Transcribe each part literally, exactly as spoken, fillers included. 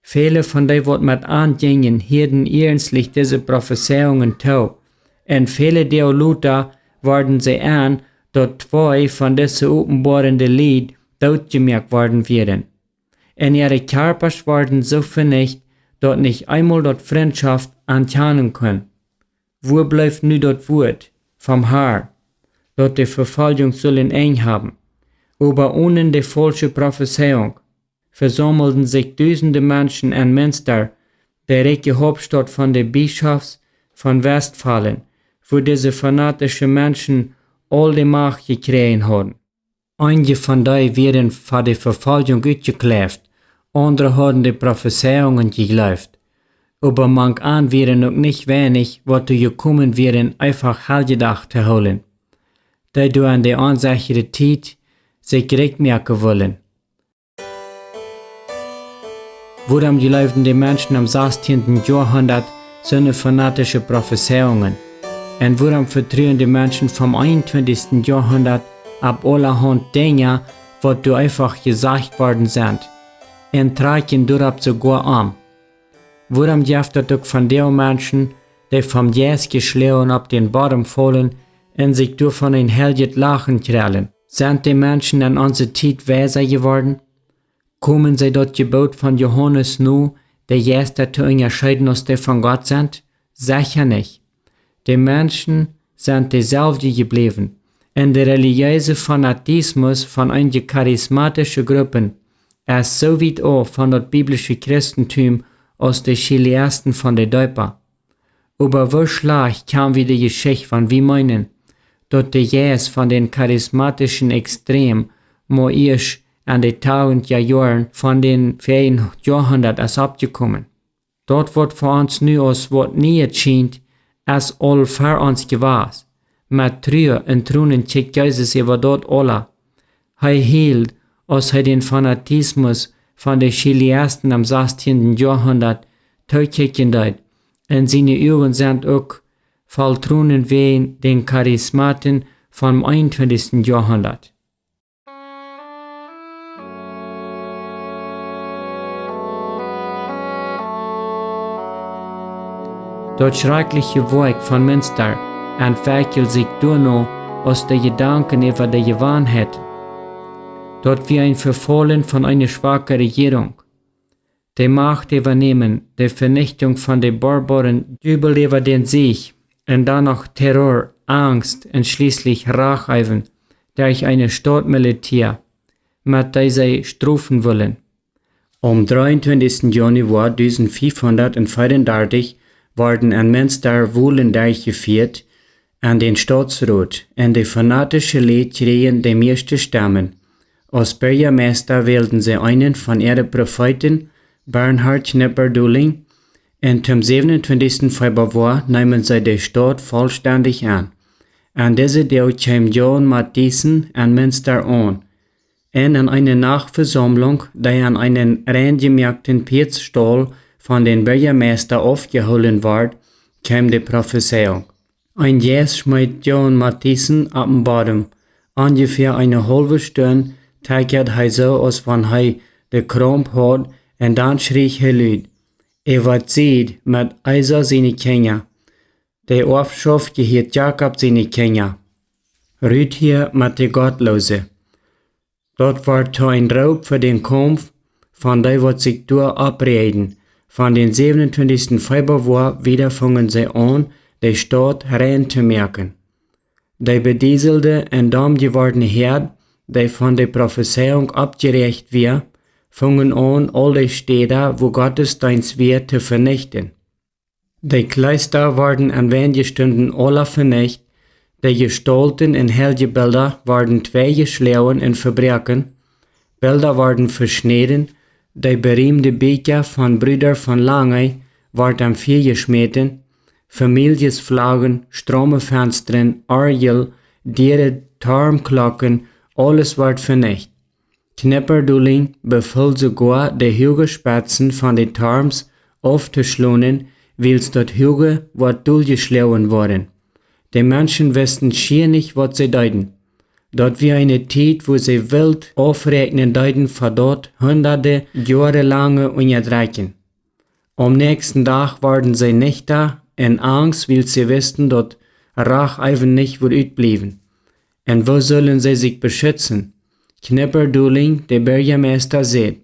Väle von dee, waut met an jinjen, hieeden iernstlich dise Profezeiungen too, un väle Doag lota worden see en, daut twee von dise openboarende Lied dootjemoakt worden wieren. Un äare Kjarpasch worden soo venicht, daut nich eemol daut Frintschoft ankjanen kunn. Wua bleef nu daut Wuat vom Harn, daut de Vefoljunk sull een Enj haben? Oba onen de faulsche Profezeiunk vesaumelden sikj dusende Menschen en Münster, de rikje Hauptstaut von de Bischofs von Westfalen, wua dise fanatische Menschen aul de Macht jekjräajen hauden. Eenje von dee wieren fa de Vefoljunk utjekjläft, aundre hauden de Profezeiungen jejleeft. Oba mank an wieren uk nich weinich, waut doa jekomen wieren, eefach Heljedach to hoolen, dee doa en de onsecha Tiet sikj rikj moaken wullen. Wuarom jleewden de Menschen em sastieenden Joahundat soone fanatische Profezeiungen? Un wuarom vetruen de Menschen vom eenuntwintichsten Joahundat opp aulahaunt Dinja, waut doa eefach jesajcht worden sent, un trakjen doaropp soogoa om? Wuarom jeft daut uk vondoag Menschen, dee vom Jeist jeschloagen opp dän Bodem faulen un sikj doavon een heljet Lachen kjrellen? Sent de Menschen en onse Tiet weisa jeworden? Komen see daut Jeboot von Johanes no, de Jeista to unjascheeden aus dee von Gott sent? Secha nich. De Menschen sent deselwje jebläwen. Un de relijeese Fanatismus von eenje charismatische Gruppen es soo wiet auf von daut biblische Christentum aus de Chiliasten von de Deepa. Oba woo schlajcht kjanen wie de Jeschicht, wan wie meenen, daut de Jeist von dän charismatischen Extrem mau ieescht en de tachentja Joaren von dän väajen Joahundat es oppjekomen? Daut, waut fa ons nu aus waut Nieet schient, es aul ver ons jewast. Met Trua un Tronen kjikjt Jesus äwa daut aula. Hee hield, aus hee dän Fanatismus von de Chiliasten em sastieenden Joahundat tookjikjen deed, un siene Uagen sent uk voll Tronen wäajen dän Charismaten vom eenuntwintichsten Joahundat. Daut schrakjliche Woakj von Münster entwekjeld sikj doano aus de Jedanken äwa de Jewanheit. Daut wia een Vefaulen von eene schwake Rejierunk. De Macht äwanämen, de Venichtunk von de Barbaren, Jubel äwa dän Siech, un dan noch Terror, Angst un schlieslich Rach äwen derch eene Stautmilitia, met dee see strofen wullen. Aum dreeuntwintichsten Januar dusent fiefhundat un veeaundartich worden en Münster Wolen derchjefieet en dän Stautsrot, un de fanatische Lied kjrieejen de mieeschte Stemmen. Aus Birjameista wälden see eenen von äare Profeeten, Bernhard Knipperdolling, un toom säwenuntwintichsten Februar neemen see de Staut vollstendich aun. Aun dise Doag kjeem Johan Matthiessen en Münster aun, un en eene Nachtvesaumlunk, dee aun eenen reinjemoakten Pieetsstaul von dän Birjameista aufjehoolen wort, kjeem de Profezeiunk. Een Jeist schmeet Johan Matthiessen opp dän Bodem. Onjefäa eene haulwe Stund tieekjad hee soo, aus wan hee de Kraump haud, un dan schrieech hee lud: Äwa Sied met Esau siene Kjinja, de Oafschoft jehieet Jakob siene Kjinja. Rut hia met de Gottloose. Daut wort to een Roop fa dän Kaumf von dee, waut sikj doa oppräajden. Von dän säwenuntwintichsten Februar wieda fungen see aun, de Staut rein to moaken. De bedieselde un domm jewordne Häad, dee von de Profezeiunk oppjeräacht wia, fungen aun, aul de Städa, wua Gottesdeenst wia, to venichten. De Kjleesta worden en weinje Stunden aula venicht, de Jestaulten un Heiljebilda worden twei jeschloagen un vebroaken, Bilda worden veschnäden, de beriemde Bieekja von Bruda von Lange worden em Fia jeschmäten, Famieljesflaggen, Stromefenstren, Orjel, Dieren, Tormklocken, aules wort venicht. Knipperdolling befool soogoa, de huage Spetzen von de Torms auftoschlonen, wiels daut huage wort doljeschloagen worden. De Menschen wisten schia nich, waut see deeden. Daut wia eene Tiet, wua see wilt aufräakjnen deeden fa daut hundade Joare lange Unjadrekjen. Aum näakjsten Dach worden see nichta un angst, wiels see wisten, daut Rach äwen nich wudd utbliewen. Un woo sullen see sikj beschutzen? Knipper Doling, de Burjameista, säd: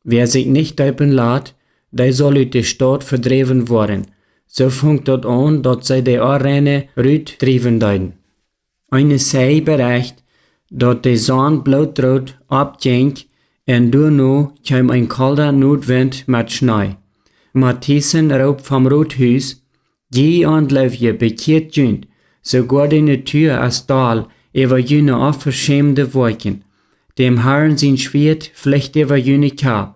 Wäa sikj nich deepen lat, dee saul ut de Staut vedräwen woaren. Soo funk daut aun, daut see de Onreine rutdriewen deeden. Eene Zeij berecht, daut de Sonn bloodroot oppjinkj, un doano kjeem een kolda Nodwint met Schnee. Matthiessen roopt vom Rothus: Jie Onjleewje, bekjieet junt, soogoa de Natua es doll äwa june onveschämde Woakjen. Däm Harn sien Schwieet flicht äwa june Kjap.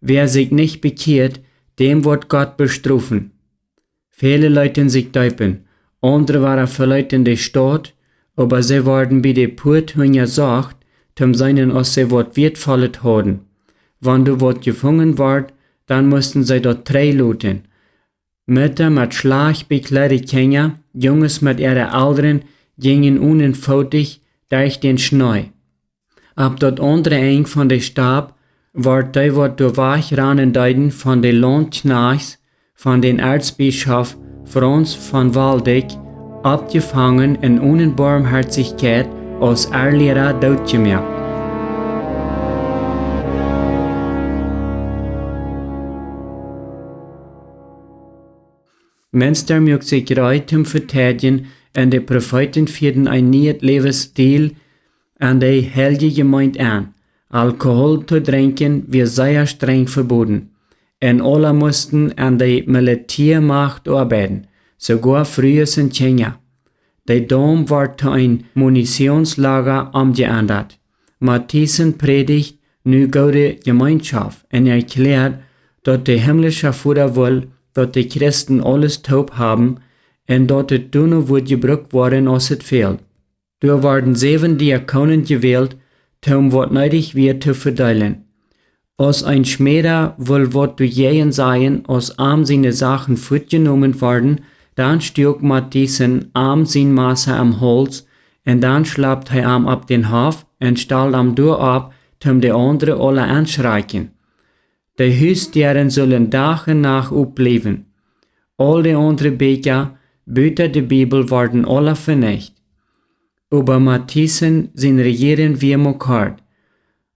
Wäa sikj nich bekjieet, däm woat Gott bestrofen. Väle leeten sikj deepen, aundre wada veleeten de Staut, oba see worden bie de Puat unjasocht, toom seenen, aus see waut Wieetvollet hauden. Wan doa waut jefungen wort, dan musten see daut trigj loten. Mutta met schlajcht bekjleede Kjinja, Junges met äare Elren, jinjen unenfootich derch dän Schnee. Opp daut aundre Enj von de Stap wort dee, waut doa wajch ranen deeden, von de Launtkjnajchts von dän Erzbischop Franz von Waldeck oppjefongen un onen Boamhoatichkjeit aus Erliera dootjemoakt. Minster muak sikj reed toom veteidjen, un de Profeeten fieeden een nieet Läwesstiel en de heilje Jemeent en. Alkohol to drinkjen wia sea strenj veboden, un aula musten en de Militäamacht oabeiden, soogoa Frues un Kjinja. De Dom wort to een Munitionslaga omjeendat. Matthiessen prädicht nu goode Jemeenschoft un erkjläad, daut de himlische Voda wull, daut de Christen aules toop haben, un daut et doano wudd jebrukt woaren, aus et fäld. Doa worden säwen Diakonen jewält, toom waut needich wia to vedeelen. Aus een Schmäda wull waut doajäajen sajen, aus am siene Sachen fuatjenomen worden, dan stuak Matthiessen am sien Massa em Hauls, un dan schlapt hee am opp dän Hoff un stald am doa opp, toom de aundre aula aunschrakjen. De Husdäaren sullen Dach un Nacht opbliewen. Aul de aundre Bieekja buta de Bibel worden aula venicht. Oba Matthiessen sien Rejieren wia mau kort.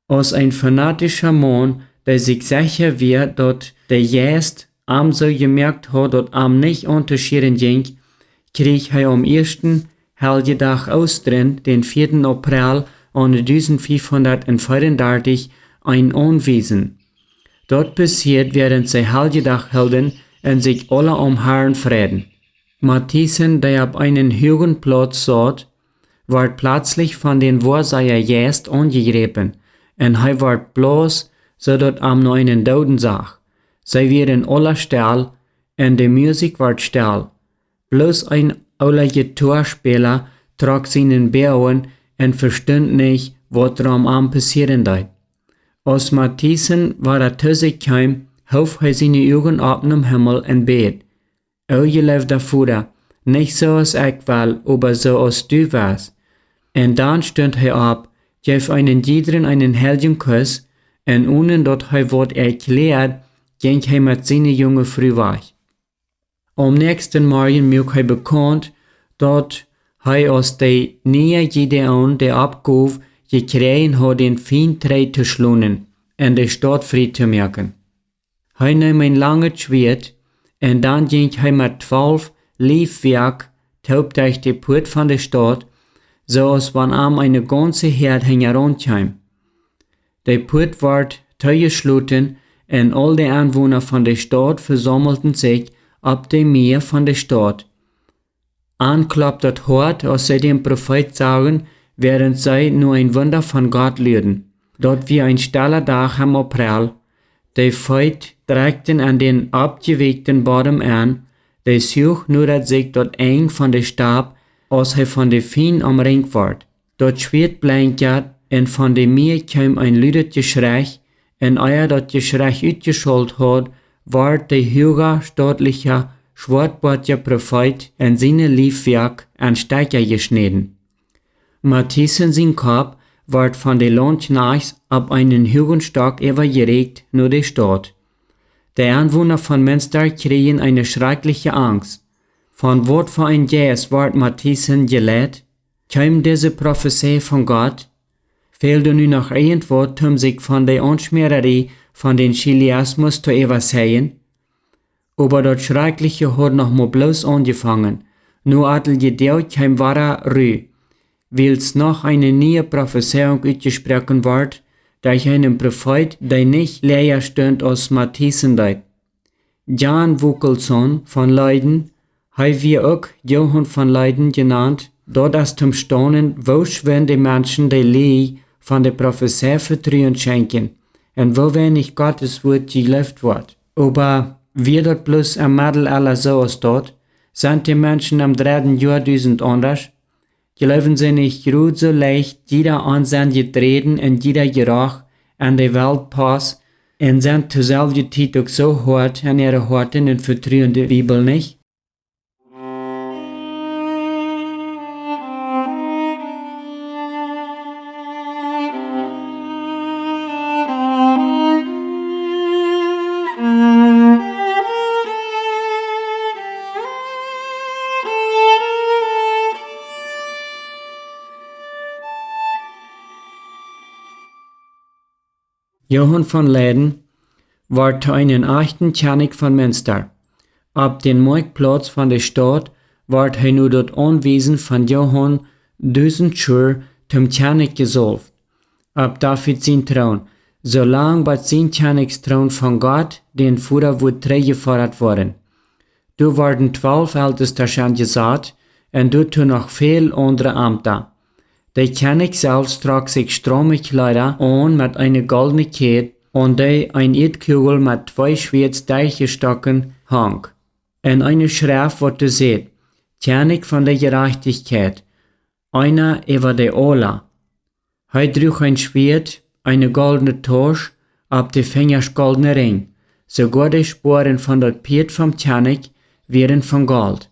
Aus een fanatischa Maun, dee sikj secha wia, daut de Jeist am soo jemoakt haud, daut am nich auntoschieren jinkj, kjrieech hee aum ieeschten Heljedach Oostren, dän vieeden April aune dusent fiefhundat un veeaundartich, een Aunwiesen. Daut passieed, wäarent see Heljedach hilden un sikj aula aum Harn freiden. Matthiessen, dee opp eenen huagen Plauz saut, wort plazlich von dän Woasaja-Jeist aunjejräpen, un hee wort blaus, soo daut am no eenen Dooden sach. See wieren aula stell, un de Musikj wort stell. Bloos een oola Jittoaspäla trock sienen Boagen un vestunt nich, waut doa aum Enj passieren deed. Aus Matthiessen wada to sikj kjeem, hoof hee siene Uagen opp nom Himmel un bäd: O jeleefda Voda, nich soo aus ekj well, oba soo aus du west. Un dan stunt hee opp, jeef eenen jiedren eenen heiljen Kuss, un onen daut hee waut erkjläad, jinkj hee met siene junge Fru wajch. Aum näakjsten Morjen muak hee bekaunt, daut hee aus de niea Gideon de Oppgow jekjräajen haud, dän Fient trigj to schlonen un de Staut frie to moaken. Hee neem een langet Schwieet, un dan jinkj hee met twalf Liefwäakj toop derch de Puat von de Staut, soo aus wan am eene gaunze Häad hinjaraun kjeem. De Puat wort toojeschloten, un aul de Aunwona von de Staut vesaumelden sikj opp de Mia von de Staut. An klopt daut Hoat, aus see dän Profeet sagen, wäarent see no een Wunda von Gott luaden. Daut wia een stella Dach em April. De Feet drekjten en dän oppjewieekjten Bodem en. De Zuch nodad sikj daut Enj von de Stap, aus hee von de Fient omrinjt wort. Daut Schwieet blenkjad, un von de Mia kjeem een ludet Jeschrech, un ea daut Jeschrech utjeschalt haud, wort de huaga stautlicha schwoatboatja Profeet un siene Liefwäakj en Stekja jeschnäden. Matthiessen sien Kopp wort von de Launtkjnajchts opp eenen huagen Stock äwajerakjt no de Staut. De Enwona von Münster kjrieejen eene schrakjliche Angst. Von waut fa een Jeist wort Matthiessen jeleit? Kjeem dise Profezei von Gott? Fäld nu noch irjentwaut, om sikj von de Aunschmäarerie von dän Chiliasmus to äwaseijen? Oba daut Schrakjliche haud noch mau bloos aunjefongen. No atelje Doag kjeem wada Ru, wiels noch eene niee Profezeiunk utjesproaken wort derch eenen Profeet, dee nich läaja stunt aus Matthiessen deed. Jan Woekelson von Leiden, hee wia uk Johan von Leiden jenant, daut es toom staunen, woo schwind de Menschen de Lia von de Profezei Vetruen schenkjen un woo weinich Gottes Wuat jejleeft wort. Oba wia daut bloos em Meddelella soo aus daut? Sent de Menschen em dredden Joadusent aundasch? Jleewen see nich jrod soo leicht jieda onsenjet Räden un jieda Jeroch aun de Welt paust un sent to selwje Tiet uk soo hoat en äare Hoaten un vetruen de Bibel nich? Johan von Leiden wort to eenen ajchten Kjennich von Münster. Opp dän Moaktplauz von de Staut wort hee no daut Aunwiesen von Johan Dusentschur toom Kjennich jesaulft, opp David sien Troon, soo lang bat sien Kjennichstroon von Gott, dän Voda, wudd trigjjefodat woaren. Doa worden twalf Eltestasch enjesat un doatoo noch väl aundre Amta. De Kjennich selfst trock sikj strame Kjleeda aun met eene goldne Kjäd, aun dee een Ieedkugel met twee Schwieed derchjestoaken hunk, un eene Schreft, waut doa säd: Kjennich von de Jerajchtichkjeit, eena äwa de aula. Hee druach een Schwieet, eene goldne Tausch, opp de Finjasch goldne Rinj. Soogoa de Spoaren von daut Pieet vom Kjennich wieren von Golt.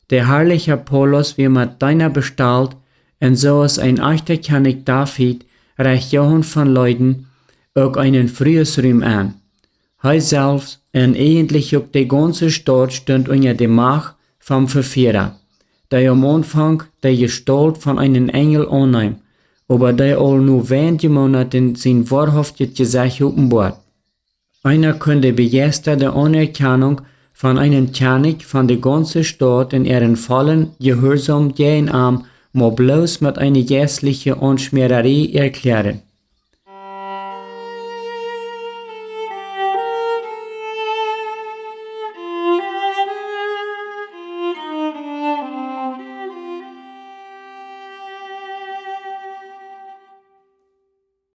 De harrlicha Paulus wia met Deena bestalt, un soo aus een ajchta Kjennich David recht Johan von Leiden uk eenen Fruesrum aun. Hee selfst un ejentlich uk de gaunze Staut stunt unja de Macht vom Vefiera, dee aum Aunfank de Jestault von eenen Enjel aunneem, oba dee aul no weinje Moonaten sien woarhauftjet Jesecht openboad. Eena kunn de bejeistade Aunerkjanunk von eenen Kjennich von de gaunze Staut en äaren vollen Jehuarsaum jäajen am mau bloos met eene jeistliche Aunschmäarerie erkjläaren.